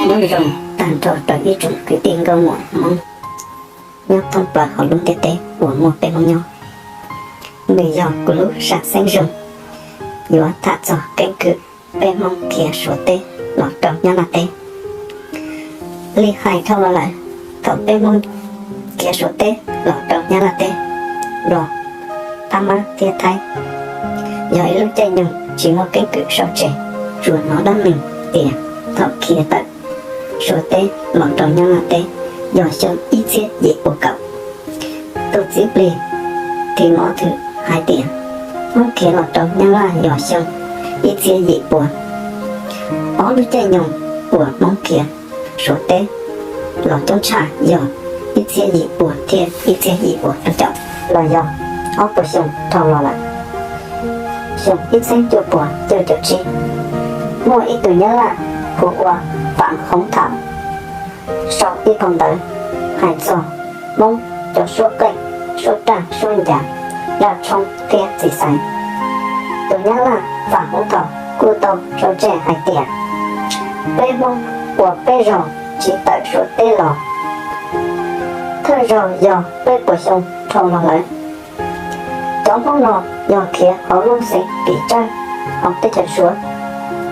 Nyob zoo tag nrho rau ib tsoom kwv tij nkauj muam Hmoob nyob thoob plaws hauv lub ntiaj teb uas muaj peb Hmoob nyob. Nws yog kuv lub sam xeeb zoo yuav tham txog keeb kwm peb Hmoob khiav Suav teb los rau Nyab Laj teb. Li hais dhau los lawm, thaum peb Hmoob khiav Suav teb los rau Nyab Laj teb los, Phab Mab thiab Thaib yog ib lub caij nyoog tsis muaj keeb kwm sau tseg, tsuas hnov dab neeg tias thaum khiav tawm Suav teb los rau Nyab Laj teb yog xyoo ib txhiab yim pua kaum. Tus txiv plig Thim Mov Thwm hais tias Hmoob khiav los rau Nyab Laj yog xyoo ib txhiab yim pua. Ob lub caij nyoog uas Hmoob khiav Suav teb los coob tshaj yog ib txhiab yim pua thiab ib txhiab yim pua rau caum, los yog ob puas xyoo dhau los lawm. Xyoo ib txhiab cuaj pua cuaj caum tsib, muaj ib tug Nyab Laj hu ua Vam Hoob Tham sau ib phau ntawv hais txog Hmoob cov suab qeej, suab raj, suab ncas, zaj tshoob thiab txiv xaiv. Tus Nyab Laj Vam Hoob Tham kuj tau sau tseg hais tias peb Hmoob ua peb zaug tsiv tawm Suav teb los, thawj zaug yog peb puas xyoo dhau los lawm. Cov Hmoob no yog khiav hauv lub xeev Kim Tsawb hauv teb chaws Suav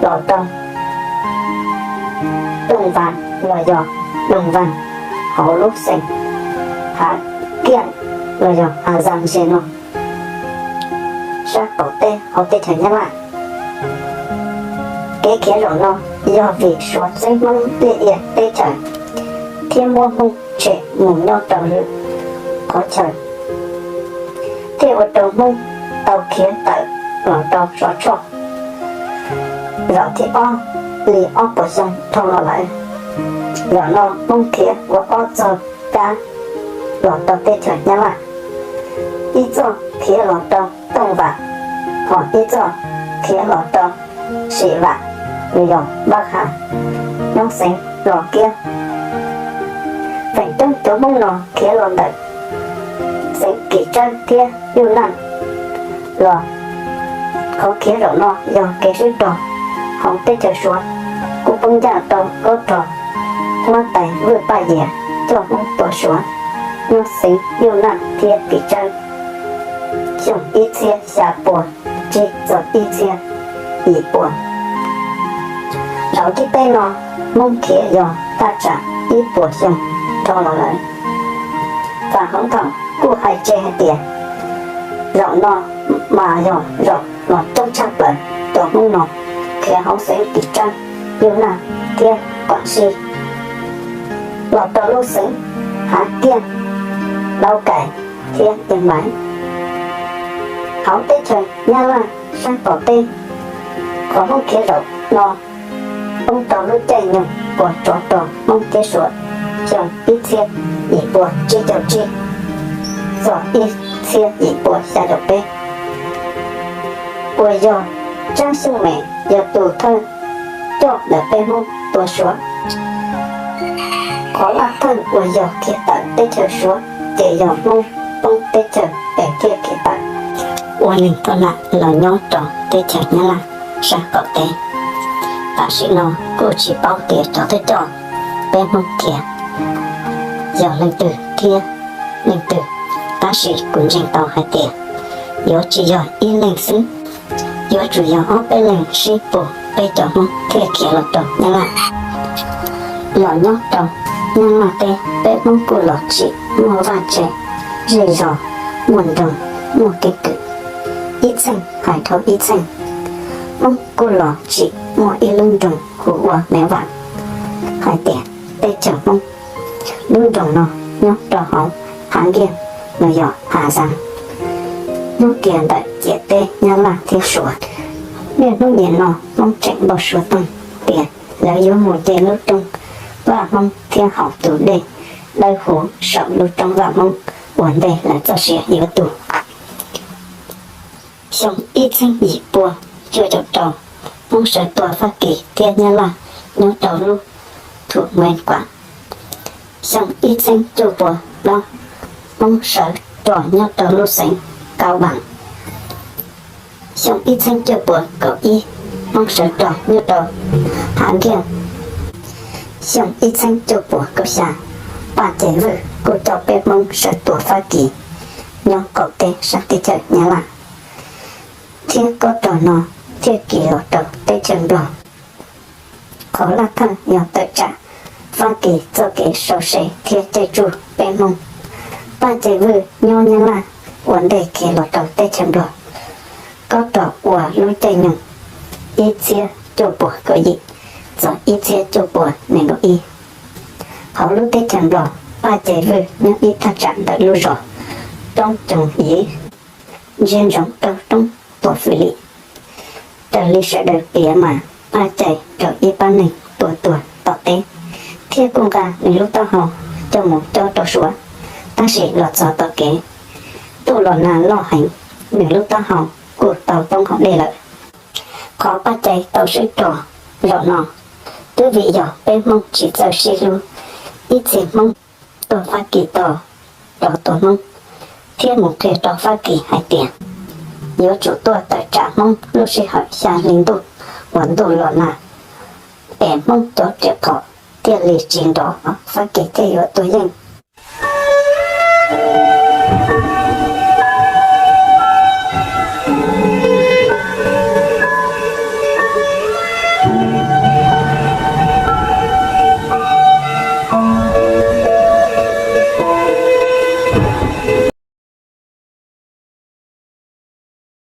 los rau Tooj Vas los yog Doog Vas hauv lub xeev Hav Kiaj los yog Hav Zas Zes no sab qaum teb hauv teb chaws Nyab Laj. Kev khiav zaum no yog vim Suav txeeb Hmoob liaj ia teb chaws thiab muab Hmoob tshem mus nyob rau lwm qhov chaw, thiaj ua rau Hmoob tau khiav tawm los rau Suav Tshoj zaum thib ob li ob puas xyoo dhau los lawm. Zaum no Hmoob khiav ua ob txoj kab los rau teb chaws Nyab Laj, ib txoj khiav los rau Tooj Vas, ho ib txoj khiav los rau Sim Vam los yog Npab Has nyob xeev Los Kiab. Feem coob cov Hmoob no khiav los ntawm xeev Kim Tsawb thiab Yuj Naj los. Qhov khiav zaum no yog kev sib rog hauv teb chaws Suav, kuj poob ncaj rau lub rog Huab Tais Vwj Paj Yias coj Hmoob tua Suav nyob xeev Yuj Naj thiab Kim Tsawb xyoo ib txhiab xya pua tsib txog ib txhiab yim pua. Zaum thib peb no Hmoob khiav yog thaj tsam ib puas xyoo dhau los lawm. Vam Hoob Tham kuj hais tseg hais tias zaum no mas yog zaum los coob tshaj plaws cov Hmoob no khiav hauv xeev Kim Tsawb, Yuj Naj thiab Kuam Sij los rau lub xeev Hav Kiaj, Lauj Kaim thiab Yeej Maiv hauv teb chaws Nyab Laj sab qaum teb. Qhov Hmoob khiav zaum no poob rau lub caij nyoog uas tsov rog Hmoob thiab Suav xyoo ib txhiab yim pua tsib caug tsib txog ib txhiab yim pua xya caum peb, uas yog Tsab Xyooj Mem yog tus thawj coj ntawm peb Hmoob tua Suav. Qhov laj thawj uas yog khiav tawm teb chaws Suav ces yog Hmoob poob teb chaws es thiaj khiav tawm ua neeg thoj nam los nyob rau teb chaws Nyab Laj sab qaum teb. Tam sim no kuj tsis paub tias cov thawj coj peb Hmoob khiav yog leej twg thiab leej twg, tab sis kuv ntseeg tau hais tias yuav tsis yog ib leeg xwb, yuav tsum yog ob peb leeg sib pug peb cov Hmoob thiaj khiav los rau Nyab Laj. Los nyob rau Nyab Laj teb, peb Hmoob kuj los tsim muaj vaj tse zej zos, muaj nroog, muaj keeb kwm. Ib txheej hais dhau ib txheej, Hmoob kuj los tsim muaj ib lub nroog hu ua Mev Vam, hais tias teb chaws Hmoob. Lub nroog no nyob rau hauv Hav Nkiaj los yog Hav Zas, nyob kiag ntawm ciam teb Nyab Laj thiab Suav. Niaj hnub nim no Hmoob tseem npau suav toog tias lawv yuav mus nce lub roob Vaj Hmoob thiab haus tus dej dawb huv saum lub roob Vaj Hmoob ua ntej lawv txoj sia yuav tu. Xyoo ib txhiab yim pua cuaj caum rau, Hmoob sawv tua Fab Kis thiab Nyab Laj nyob rau lub Thum Muev Kuam. Xyoo ib txhiab cuaj pua plaub, Hmoob sawv rog nyob rau lub xeev Kau Vam. Xyoo ib txhiab cuaj pua kaum ib, Hmoob sawv rog nyob rau Hav Nkiaj. Xyoo ib txheeb cuaj puas kaum xya, Paj Cai Vwj kuj coj peb Hmoob sawv tua Fab Kis nyob qaum teb sab teb chaws Nyab Laj, thiab kob rog no thiaj kis los rau teb chaws Nplog. Qhov laj thawj yog tawm tsam Fab Kis txoj kev sau se thiab caij tsuj peb Hmoob. Paj Cai Vwj nyob Nyab Laj ua ntej khiav los rau teb chaws Nplog, kob rog ua lub caij nyoog ib txhiab cuaj puas kaum yim txog ib txhiab cuaj puas nees nkaum ib. Hauv lub teb chaws Nplog, Paj Cai Vwj nyob ib thaj tsam ntawm lub zos Roob Coos Yiv, ntsia ntsoov rau roob Tuam Fwm Lim. Raws li sawv daws piav mas Paj Cai raug ib pab neeg tua tuag tom teb, thiab kuj nqa nws lub taub hau coj mus cob rau Suav, tab sis los txog tom kev, ntuj los nag loj heev, nws lub taub hau kuj tau poob hauv dej lawm. Qhov Paj Cai tau swb rog zaum no twb vim yog peb Hmoob tsis txawj sib hlub, ib txhia Hmoob tuaj Fab Kis tos rov tua Hmoob, thiab mus qhia rau Fab Kis hais tias yuav tsum tuaj tawm tsam Hmoob lub sij hawm xya hli ntuj uas ntuj los nag, es Hmoob cov riam phom thiaj li tsis nrov, Fab Kis thiaj yuav tuag yeej.